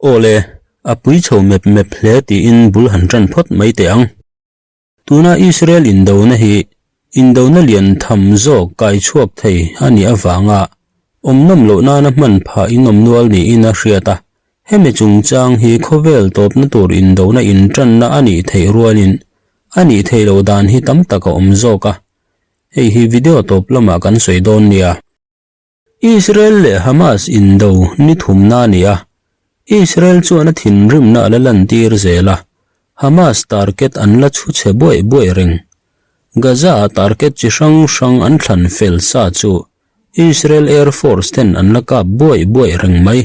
Aw le, a pui chho mep mep hle tiin bul han tan phawt mai teh ang. Tuna Israel indona hi indona lian tham zawk kai chhuak thei a nih avanga awm nawm loh nana hman phah in awm nual niin a hriat a, hemi chungchang hi khawvel tawpna tur indona intanna a nih theih rualin a nih theih loh dan hi tam tak a awm zawk a, hei hi video tawp lamah kan sawi dawn nia. Israel leh Hamas indo ni thumna a ni a, Israel chuan a thinrimna a la lantir zel a, Hamas target an la chhu chhe buaih buaih reng. Gaza-a target chi hrang hrang an thlan fel sa chu Israel Air Force ten an la kap buaih buaih reng mai.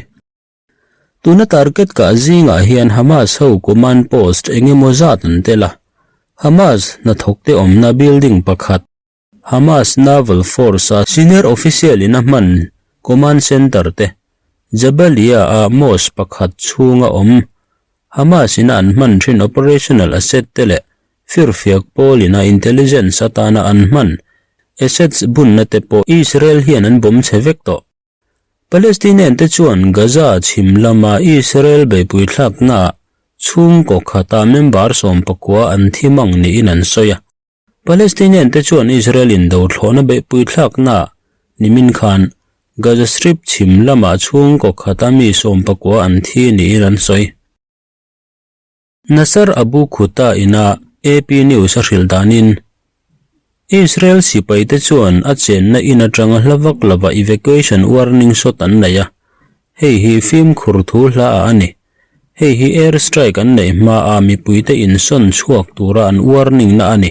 Tuna target kah zingah hian Hamas ho command post eng emaw zat an tel a, Hamas hnathawkte awmna building pakhat, Hamas Naval Force-a senior official in a hman command center te Jabalia-a mosque pakhat chhunga awm Hamas ina an hman thin operational asset te leh firfiak pawl ina intelligence atana an hman assets bunna te pawh Israel hian an bawm chhe vek tawh. Palestinian te chuan Gaza chhim lama Israel beihpui thlaknaah chhungkaw khata member 19 an thi mang niin an sawi a. Palestinian te chuan Israel in do thlawhna beihpui thlaknaah nimin khan Gaza Strip chhim lamah chhungkaw khata mi 19 an thi niin an sawi. Nasser Abu Khuta ina AP News a hrilh danin Israel sipai te chuan a chenna in atanga hla vak lova evacuation warning shot an nei a, hei hi fimkhur thu hla ah a ni. Hei hi air strike an neih hmaa mipuite insawn chhuak tura an warning na a ni.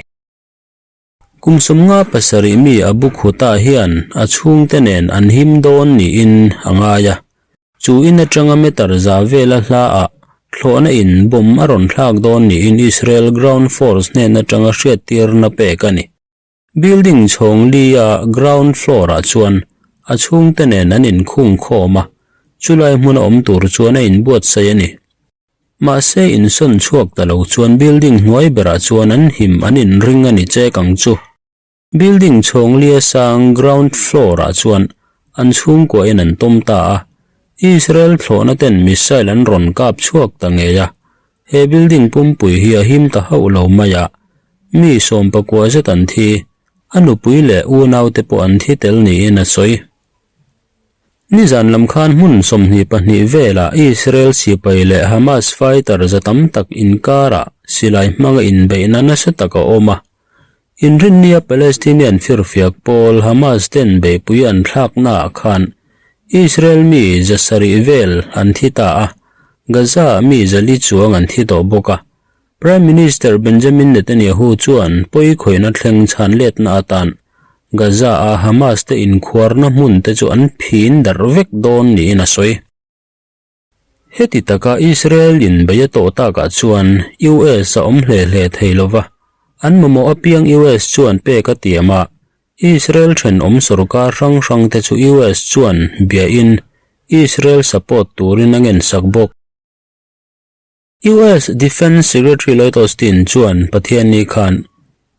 Kum 57 mi Abu Khuta hian a chhungte nen an him dawn niin a ngai a, chu in atanga meter za vela hlaah thlawhna in bomb a rawn thlak dawn niin Israel Ground Force hnen atanga hriattirna pek a ni. Building chhawng li-a ground floor-ah chuan a chhungte nen an inkhung khawm a, chulai hmuna awm tur chuan a inbuatsaih a ni. Mahse insawn chhuak ta lo chuan building hnuai berah chuan an him an inring a ni chek ang chu. Building chhawng li-a sang ground floor-ah chuan an chhungkuahin an tawm ta a, Israel thlawhna ten missile an rawn kap chhuak ta ngei a, He building pumpui hi a him ta hauh lo mai a, mi 19 zet an thi, a nupui leh unaute pawh an thi tel niin a sawi. Nizan lam khan hmun 22 velah Israel sipai leh Hamas fighter za tam tak inkarah silai hmanga inbeihna nasa tak a awm a. Inrinnia Palestinian firfiak pawl Hamas ten beihpui an thlaknaah khan Israel mi 700 vel an thi ta a, Gaza-ah mi 400 chuang an thi tawh bawk a. Prime Minister Benjamin Netanyahu chuan pawi khawihna thleng chhan letna atan Gaza-a Hamas te inkhuarna hmun te chu an phin darh vek dawn niin a sawi. Heti taka Israel in bei a tawh takah chuan US a awm hle hle thei lova, an mamawh apiang US chuan pek a tiam a, Israel thenawm sorkar hrang hrang te chu US chuan biain Israel support turin a ngensak bawk. US Defence Secretary Lloyd Austin chuan Pathianni khan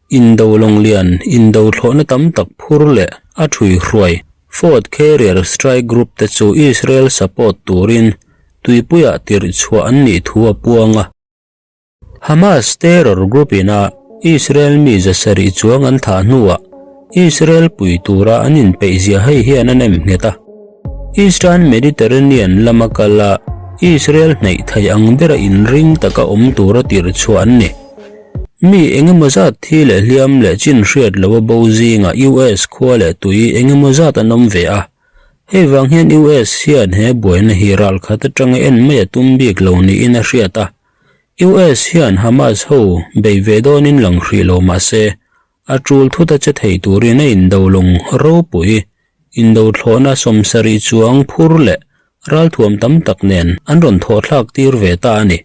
indo lawng lian indo thlawhna tam tak phur leh a thui hruai Ford Carrier Strike Group te chu Israel support turin tuipuiah tirh chhuah an nih thu a puang a. Hamas terror group ina Israel mi 700 chuang an thah hnuah Israel pui tura an inpeih zia hei hian a nem nghet a. Eastern Mediterranean lama kal a, Israel hnaih thei ang bera inring taka awm tura tirh chhuah an ni. Mi engemaw zat thi leh hliam leh chin hriat loa bo zingah US khua leh tui engemaw zat an awm ve a. Hei vang hian US hian he buaina hi ralkhat atanga en mai a tum bik lo niin a hriat a. US hian Hamas ho bei ve dawnin lang hrih lo mah se, A tul thut a che thei turin a indo lawng ropui, indo thlawhna 70 chuang phur leh ralthuam tam tak nen an rawn thawh thlak tir ve ta a ni.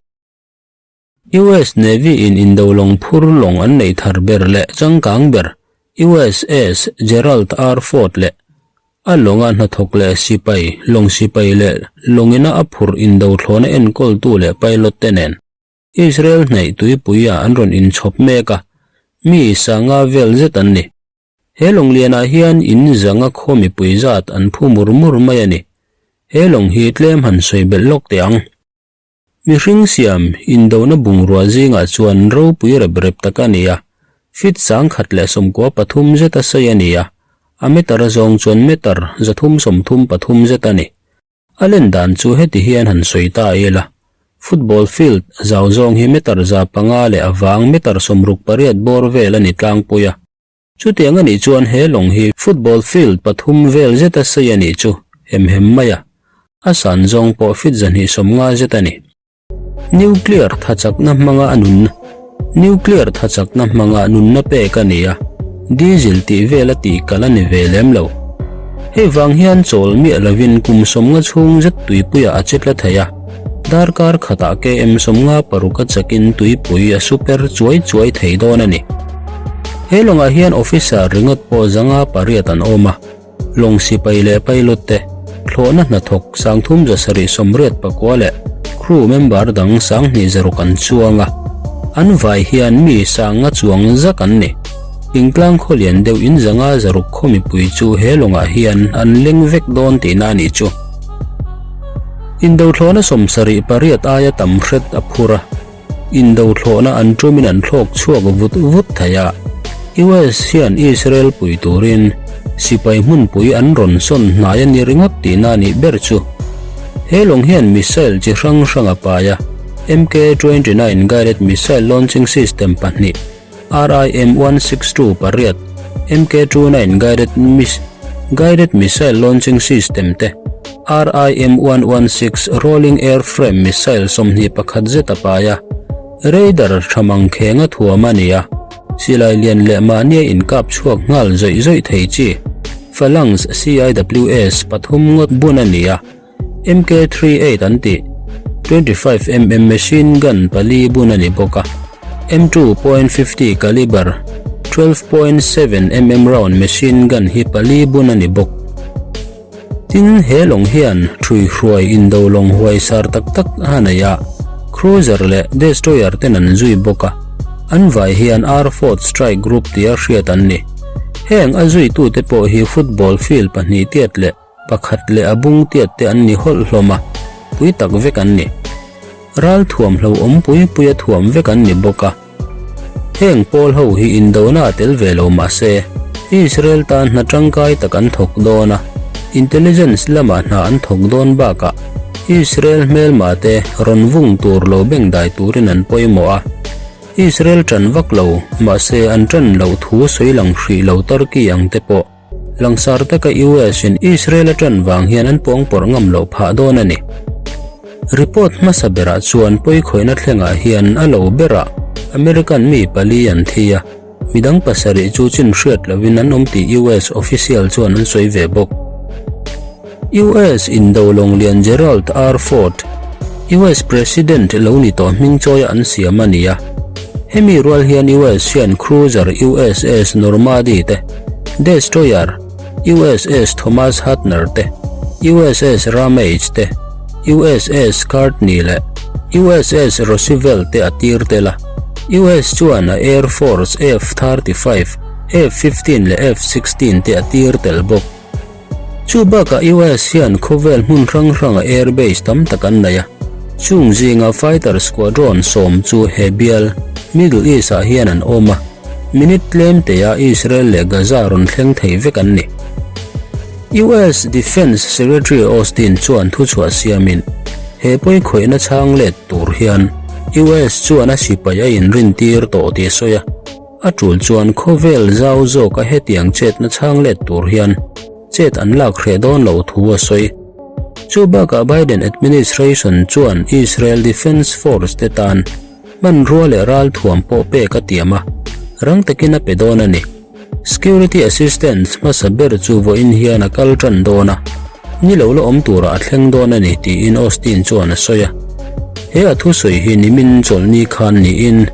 US Navy in indo lawng phur lawng an nei thar ber leh changkang ber USS Gerald R. Ford leh a lawnga hnathawk leh sipai, lawng sipai leh lawngina a phur indo thlawhna enkawltu leh pilot te nen Israel hnaih tuipuiah an rawn inchhawp mek a, mi sanga vel zet an ni. He lawng lianah hian in zanga khaw mipui zat an phu mur mur mai a ni. He lawng hi tlem han sawi belh lawk teh ang. Mihring siam indona bungrua zingah chuan ropui rep rep tak a ni a, feet 113 zet a sawi a ni a, a meter zawng chuan meter 333 zet a ni. A len dan chu heti hian han sawi ta ila, football field zau zawng hi meter 500 leh a vang meter 68 bawr vel a ni tlangpui a. Chutiang a nih chuan he lawng hi football field pathum vel zeta sei a nih chu hem hem mai a, a san zawng pawh feet 250 zet a ni. Nuclear thachakna hmanga a nunna Nuclear thachakna hmanga nunna pek a ni a, diesel tih vel a tih kal a ni ve lem lo. Hei vang hian chawl miah lovin kum 50 chhung zet tuipuiah a che tla thei a. Darkar khatah KM 56 a chakin tuipui a super chuai chuai thei dawn a ni. He lawngah hian officer ringawt pawh 58 an awm a, lawng sipai leh pilot te, thlawhna hnathawk 3789 leh crew member dang 2600 an chuang a, an vai hian mi sanga chuang zak an ni. Thingtlang khaw lian deuh in 500 khaw mipui chu he lawngah hian an leng vek dawn tihna a nih chu. Indothlawhna 78 aia tam hret a phur a, indothlawhna an tumin an thlawk chhuak vut vut thei a. US hian Israel pui turin sipai hmunpui an rawn sawn hnai a ni ringawt tihna a nih ber chu. He lawng hian missile chi hrang hrang a pai a, MK-29 guided missile launching system pahnih, RIM 162 pariat, MK-29 guided guided missile launching system te, RIM 116 rolling airframe missile 21 zet a pai a, radar tha mangkheng a thuam a ni a, silai lian leh mahnia inkap chhuak nghal zawih zawih thei chi Phalanx CIWS pathum ngawt bun a ni a. MK-38 an tih, 25 mm machine gun pali bun a ni bawk a, M2.50 caliber, 12.7 mm round machine gun hi pali bun a ni bawk. Tin, he lawng hian ṭhuihruai indo lawng huaisar tak tak a nei a, cruiser leh destroyer ten an zui bawk a, an vai hian R-Ford Strike Group tia hriat an ni. Heng a zuitute pawh hi football field pahnih tiat leh Pakhat leh a bung tiat te an ni hawlh hlawm a, pui tak vek an ni. Ral thuam hlo awm pui pui a thuam vek an ni bawk a. Heng pawl ho hi indona a tel ve lo mah se, Israel tan hna tangkai tak an thawk dawn a, intelligence lamah hna an thawk dawn bakah Israel hmelma te rawn vung tur lo bengdai turin an pawimawh a. Israel tan vak lo mahse an tan loh thu sawi lang hrih lo Turkey ang te pawh Langsar taka US in Israel a tan vang hian an pawngpawrh ngam loh phah dawn a ni. Report hmasa berah chuan pawikhawihna thlengah hian a lo berah American mi pali an thi a, midang pasarih chu chin hriat lovin an awm tih US official chuan an sawi ve bawk. US indo lawnglian Gerald R. Ford, US President lo ni tawh hming chawia an siam a ni a. Hemi rual hian US hian cruiser USS Normandy te, destroyer USS Thomas Hudner te, USS Ramage te, USS Courtney leh USS Roosevelt te a tir tel a. US chuan a Air Force F-35, F-15 leh F-16 te a tir tel bawk. Chu bakah US hian khawvel hmun hrang hranga air base tam tak an nei a, chung zinga fighter squadron sawm chu he bial, Middle East ah hian an awm a, minute tlem teah Israel leh Gaza rawn thleng thei vek an ni. US Defence Secretary Austin chuan thuchhuah siamin, he pawikhawihna chhang let tur hian US chuan a sipai a inrintir tawh tih a sawi a. A tul chuan khawvel zau zawka hetiang chetna chhang let tur hian chet an lak hreh dawn loh thu a sawi. Chu bakah Biden administration chuan Israel Defense Force te tan hmanrua leh ralthuam pawh pek a tiam a, rang takin a pe dawn a ni. Security assistance hmasa ber chu vawiin hian a kal tan dawn a, ni lo la awm turah a thleng dawn a ni tiin Austin chuan a sawi a. He a thusawi hi nimin chawlhni khan niin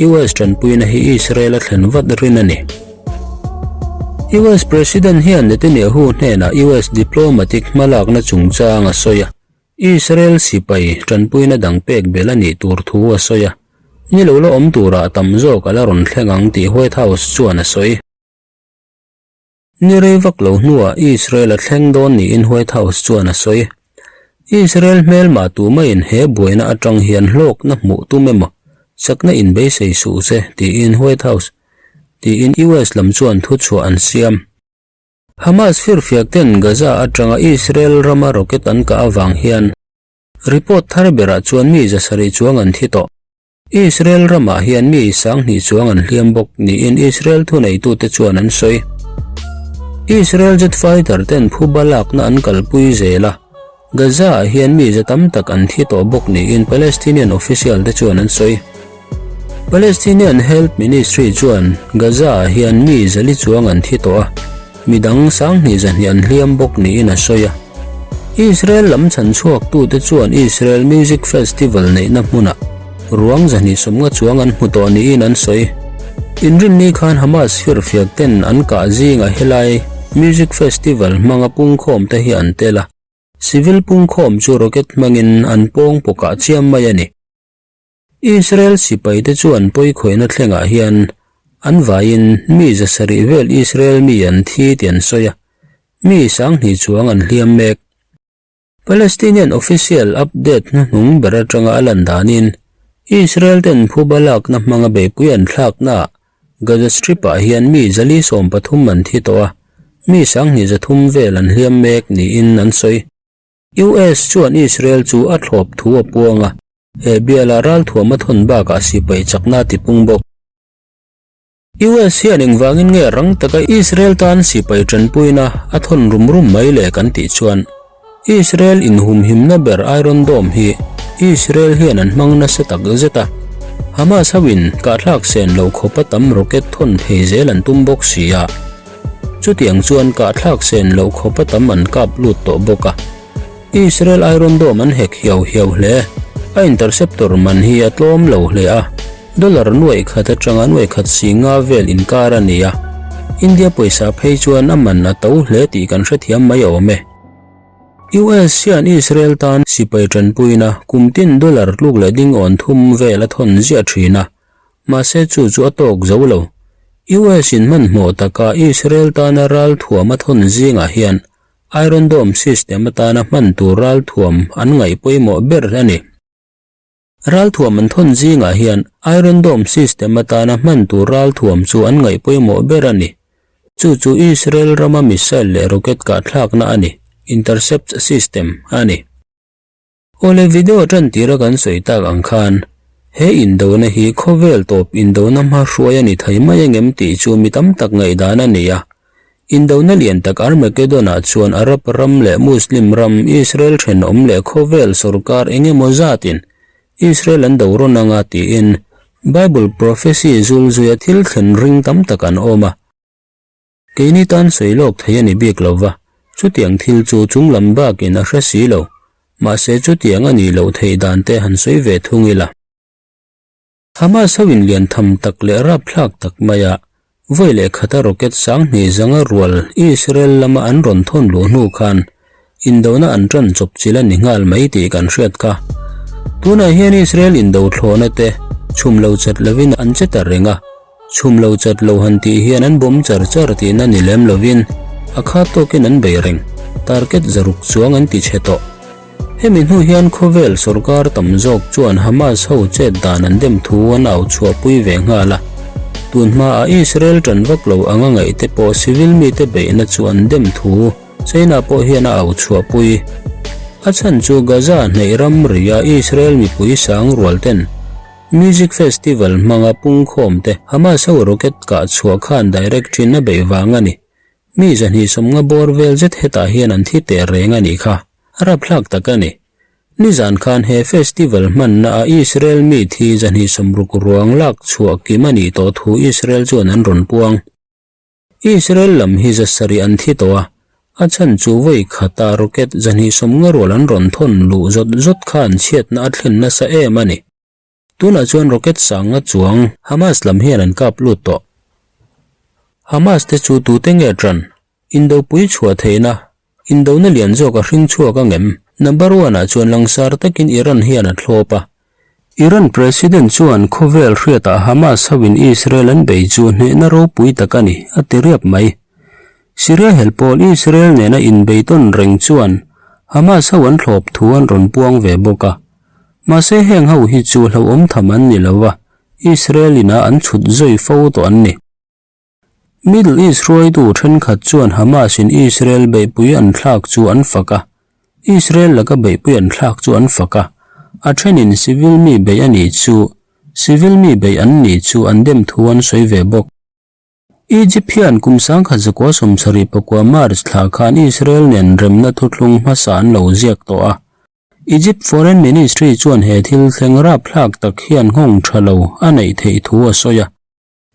US tanpuina hi Israel a thlen vat rin a ni. US President hian Netanyahu hnenah US diplomatic hmalakna chungchang a sawi a, Israel sipai tanpuina dang pek belh a nih tur thu a sawi a, ni lo la awm turah tam zawk a la rawn thleng ang tih White House chuan a sawi. Ni rei vak lo hnuah Israel a thleng dawn niin White House chuan a sawi. Israel hmelma tumaiin he buaina atang hian hlawkna hmuh tum emaw chakna inbeisei suh se tiin White House tiin US lam chuan thuchhuah an siam. Hamas firfiak ten Gaza atanga Israel rama rocket an kah avang hian report thar berah chuan mi 700 chuang an thi tawh. Israel ramah hian mi 2000 chuang an hliam bawk niin Israel thuneitute chuan an sawi. Israel jet fighter ten phuba lakna an kalpui zel a, Gaza-ah hian mi za tam tak an thi tawh bawk niin Palestinian official te chuan an sawi. Palestinian Health Ministry chuan Gaza-ah hian mi 400 chuang an thi tawh a, Midang 20 zahnih an hliam bawk niin a sawi a. Israel lam chhanchhuaktute chuan Israel Music Festival neihna hmunah ruang 250 chuang an hmu tawh niin an sawi. Inrinni khan Hamas firfiak ten an kah zingah helai Music Festival hmanga pungkhawm te hi an tel a, civil pungkhawm chu rocket hmangin an pawng pawkah chiam mai a ni. Israel sipaite chuan pawikhawihna thlengah hian an vaiin mi 700 vel Israel mi an thi tih an sawi a, mi 2000 chuang an hliam mek. Palestinian official update hnuhnung ber atanga a lan danin Israel ten phuba lakna hmanga beihpui an thlaknaah Gaza Strip-ah hian mi 413 an thi tawh a, mi 2300 vel an hliam mek niin an sawi. US chuan Israel chu a thlawp thu a puang a. He biala ralthuam a thawn bakah sipai chakna a tipung bawk. US hian engvangin nge rang taka Israel tan sipai tanpuina a thawn rum rum mai le kan tih chuan Israel inhumhimna ber Iron Dome hi Israel hian an hmang nasa tak zet a, Hamas hoin kahthlak sen lo khawpa tam rocket thawn thei zel an tum bawk si a, chutiang chuan kahthlak sen lo khawpa tam an kap lut tawh bawk a. Israel Iron Dome an hek hiau hiau hle. A interceptor man hi a tlawm lo hle a, dollar nuaih khat atanga nuaih khat si nga vel inkar a ni a. India pawisa phei chuan a man a to hle tih kan hrethiam mai awm e. US hian Israel tan sipai tanpuina kum tin dollar tluk leh ding awn thum vel a thawn ziah thin a, mahse chu chu a tawk zo lo. US in hmanhmawh taka Israel tana ralthuam a thawn zingah hian Iron Dome system atana hman tur ralthuam an ngaih pawimawh ber a ni. Ralthuam an thawn zingah hian Iron Dome system atana hman tur ralthuam chu an ngaih pawimawh ber a ni. Chu chu Israel rama missile leh rocket kahthlakna a ni, intercept system a ni. Awle video tan tira kan sawi tak ang khan he indona hi khawvel tawp indona hma hruai a ni thei mai angem tih chu mi tam tak ngaihdan a ni a. Indona lian tak Armageddon ah chuan Arab ram leh Muslim ram Israel thenawm leh khawvel sorkar eng emaw zatin Israel an do rawn anga tiin Bible prophecy zul zuia thil thlen ring tam tak an awm a. Keini tan sawi lawk thei a ni bik lo va, chutiang thil chu chung lam bakin a hre si lo. Mahse chutiang a nih loh theih dan te han sawi ve thung ila. Hamas ho in lian tham tak leh rapthlak tak maia vawi leh khata rocket 2000 zanga rual Israel lama an rawn thawn luh hnu khan indona an tan chawp chilh a ni nghal mai tih kan hriat kha. Tunah hian Israel indo thlawhna te chhum lo chat lovin an che ta reng a. Chhum lo chat lo han tih hian an bawm char char tihna ni lem lovin a khat tawkin an bei reng, target 600 chuang an ti chhe tawh. Hemi hnu hian khawvel sorkar tam zawk chuan Hamas ho chet dan an dem thu an au chhuahpui ve nghal a. Tun hmaah Israel tan vak lo anga ngaih te pawh civil mite beihna chu an dem thu China pawh hian a au chhuahpui. A chhan chu Gaza hnaih ramria Israel mipui sang rual ten Music Festival hmanga pungkhawm te Hamas ho rocket kah chhuah khan direct thin a beih vang a ni. Mi 250 bawr vel zet hetah hian an thi teh reng a nih kha. A rapthlak tak a ni. Nizan khan he festival hmanna a Israel mi thi 260 ruang lak chhuah kim a nih tawh thu Israel chuan an rawn puang. Israel lam hi 700 an thi tawh a, a chhan chu vawi khata rocket 250 rual an rawn thawn luh zawt zawt khan chhiatna a thlen nasa em a ni. Tunah chuan rocket 500 chuang Hamas lam hian an kap lut tawh. Hamas te chu tute nge tan? Indopui chhuah theihna, indona lian zawk a hring chhuak angem? Number one ah chuan langsar takin Iran hian a thlawp a. Iran President chuan khawvel hriatah Hamas hoin Israel an bei chu hnehna ropui tak a ni, a ti riap mai. Syria hel pawl Israel nena inbeitawn reng chuan. Hamas ho an thlawp thu an rawn puang ve bawk a. Mahse heng ho hi chu hlauhawm tham an ni lo a, Israel ina an chhut zui fo tawh an ni. Middle East hruaitu thenkhat chuan Hamas in Israel beihpui an thlak chu an fak a, Israel laka beihpui an thlak chu an fak a, a thenin civil mi beih a nih chu civil mi beih an nih chu an dem thu an sawi ve bawk. Egypt hian kum 1974 March thla khan Israel nen remna thuthlung hmasa an lo ziak tawh a. Egypt Foreign Ministry chuan he thil thleng rapthlak tak hian nghawng tha lo a neih theih thu a sawi a.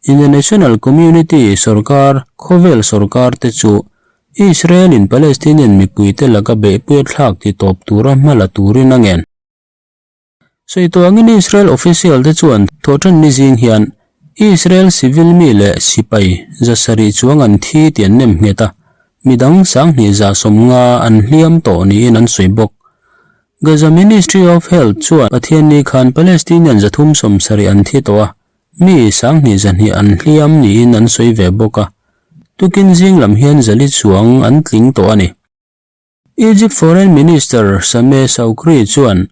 International community sorkar, khawvel sorkar te chu Israel in Palestinian mipuite laka beihpui a thlak ti tawp tura hma la turin a ngen. Sawi tuangin Israel official te chuan thawhṭanni zing hian Israel civil mi leh sipai 700 chuang an thi tih an nem nghet a, midang 20 50 an hliam tawh niin an sawi bawk. Gaza Ministry of Health chuan Pathianni khan Palestinian 370 an thi tawh a, mi 220 an hliam niin an sawi ve bawk a, tukin zing lam hian 400 chuang an tling tawh a ni. Egypt Foreign Minister Sameh Shoukry chuan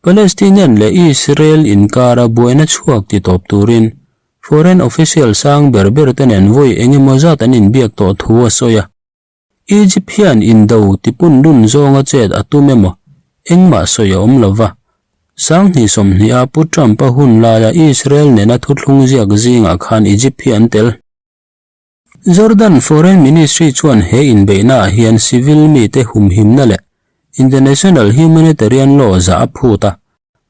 Palestinian leh Israel inkara buaina chhuak ti tawp turin foreign official sang ber ber te nen vawi eng emaw zat an inbiak tawh thu a sawi a. Egypt hian indo tipun lun zawnga chet a tum emaw engmah sawi a awm lova. 2020 a Pu Trump-a hun laia Israel nena thuthlung ziak zingah khan Egypt hi an tel. Jordan Foreign Ministry chuan he inbeihnaah hian civil mite humhimna leh international humanitarian law zah a phut a,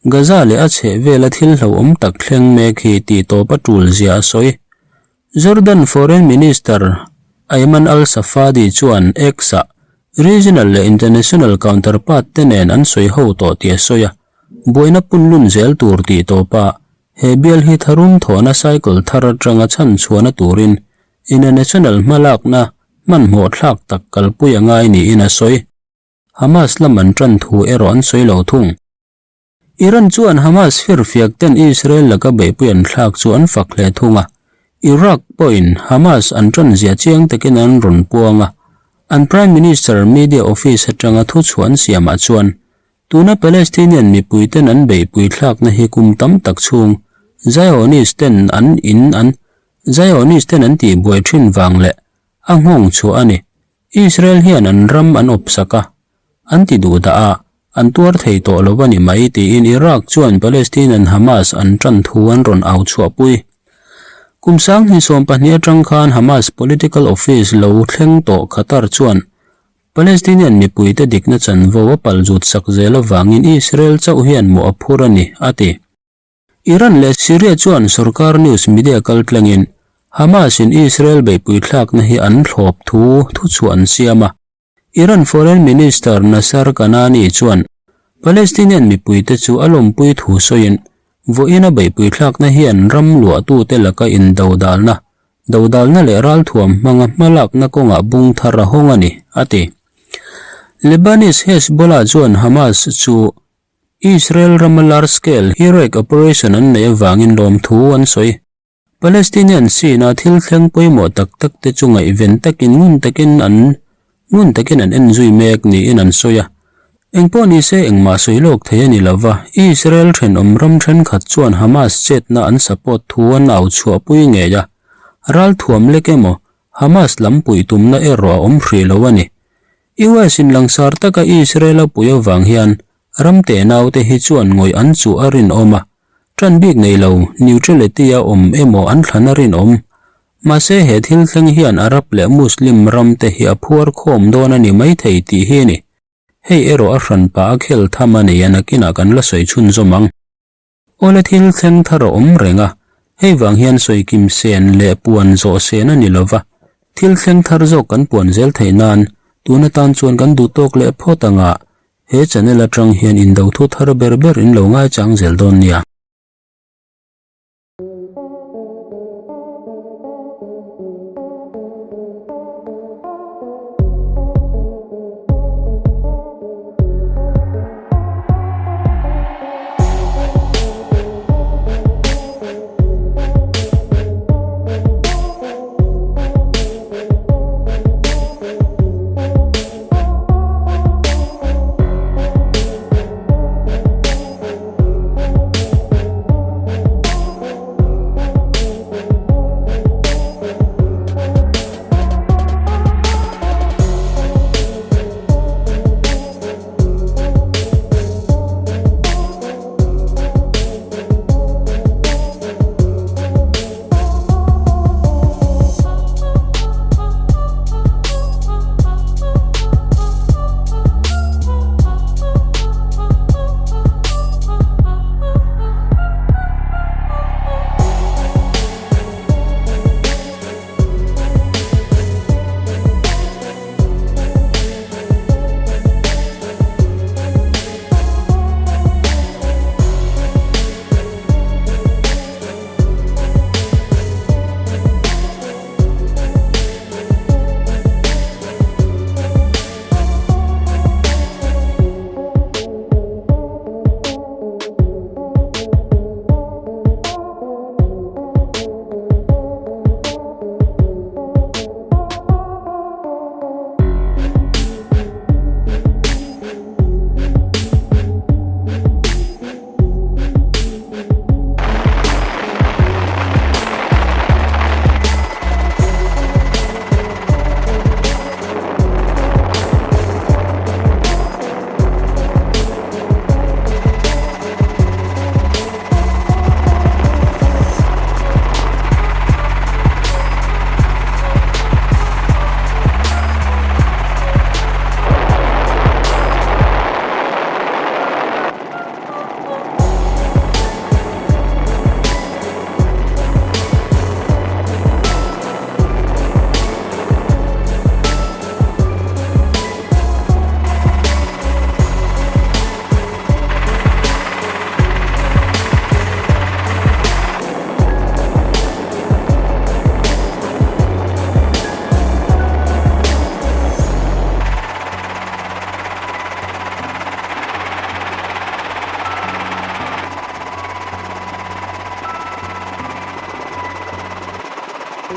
Gaza leh a chhehvela thil hlauhawm tak thleng mek hi tihtawp a tul zia a sawi. Jordan Foreign Minister Ayman al-Safadi chuan X-ah regional leh international counterpart te nen an sawi ho tawh tih a sawi a, buaina punlun zel tur tihtawpa He bial hi tharum thawhna cycle thar atanga chhan chhuahna turin international hmalakna hmanhmawh thlak tak kalpui a ngai niin a sawi. Hamas lam an tan thu erawh an sawi lo thung. Iran chuan Hamas firfiak ten Israel laka beihpui an thlak chu an fak hle thung a. Iraq pawhin Hamas an tan zia chiang takin an rawn puang a. An Prime Minister media office atanga thuchhuah an siamah chuan Tuna Palestinian mipuiten an beihpui thlakna hi kum tam tak chhung Zionist ten an in an Zionist ten an tihbuai thin vang leh a nghawng chhuah a ni. Israel hian an ram an awpsak a, an ti duh dah a, an tuar thei tawh lo a ni mai tiin Iraq chuan Palestinian Hamas an tan thu an rawn au chhuahpui. Kum 2020 atang khan Hamas political office lo thleng tawh Qatar chuan Palestinian mipuite dikna chanvo a palzut sak zel avangin Israel chauh hian mawh a phur a ni, a ti. Iran leh Syria chuan sorkar news media kaltlangin Hamas-in Israel beihpui thlakna hi an thlawp thu thuchhuah an siam a. Iran Foreign Minister Nasser Kanani chuan Palestinian mipuite chu a lawmpui thu sawiin vawiin a beihpui thlakna hian ram luahtute laka indodalna Dodalna leh ralthuam hmanga hmalakna kawngah bung thar a hawng a ni, a ti. Lebanese Hezbollah chuan Hamas chu Israel rama large scale heroic operation an neih avangin lawmthu an sawi. Palestinian scene-a thil thleng pawimawh tak tak te chu ngaihven takin ngun takin an ngun takin an en zui mek niin an sawi a. Engpawh nise engmah sawi lawk thei a ni lova, Israel thenawm ram thenkhat chuan Hamas chetna an support thu an au chhuahpui ngei a, ralthuam lek emaw Hamas lam puih tumna erawh a awm hrih lo a ni. US in langsar taka Israel a puih avang hian ram tenaute hi chuan ngawih an chuh a rinawm a, Ṭan bik nei lo, neutrality a awm emaw an thlan a rinawm. Mahse he thil thleng hian Arab leh Muslim ram te hi a phuar khawm dawn a ni maithei tih hi a ni. Hei erawh a hran pah a khel tham a nei a nakinah kan la sawi chhunzawm ang. Awle thil thleng thar a awm reng a, hei vang hian sawi kim sen leh puan zawh sen a ni lova, thil thleng thar zawk kan puan zel theih nan tun atan chuan kan duh tawk leh phawt anga He channel atang hian indo thu thar ber ber in lo ngaichang zel dawn nia. In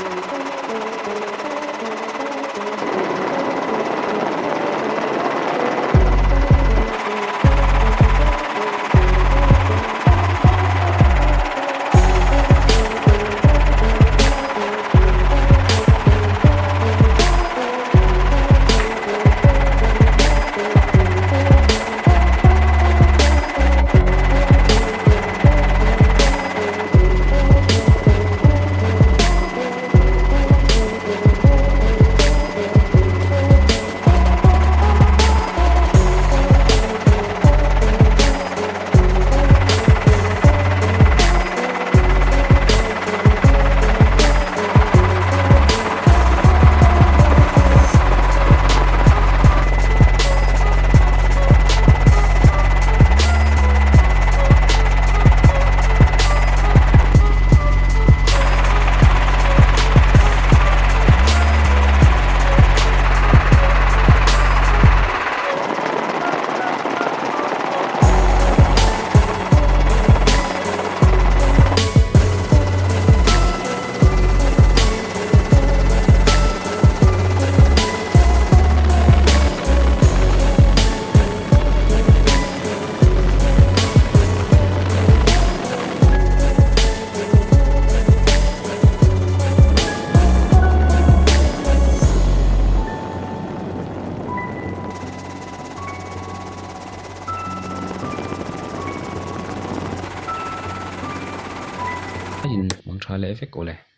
mang tha leh vek awle.